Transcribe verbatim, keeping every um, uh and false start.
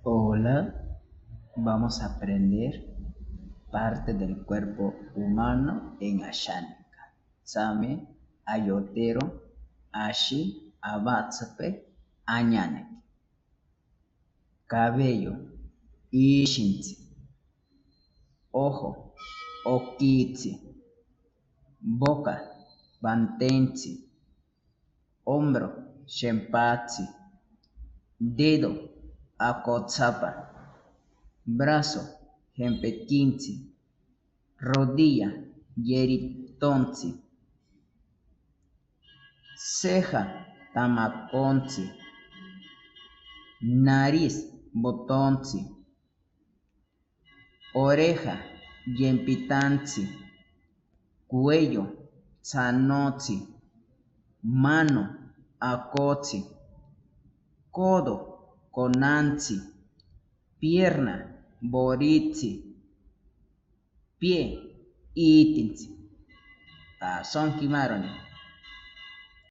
Hola, vamos a aprender parte del cuerpo humano en Asháninka. Tsame ayotero ashi awatspe añaneki. Cabello, ishintsi. Ojo, okitsi. Boca, wantentsi. Hombro, shempatsi. Dedo, akotsapa. Brazo, hempetintsi. Rodilla, yeritontsi. Ceja, tamakontsi. Nariz, botontsi. Oreja, yempitantsi. Cuello, tsanotsi. Mano, akotsi. Codo, konantsi. Pierna, boritsi. Pie, itintsi. Tasonki maroni.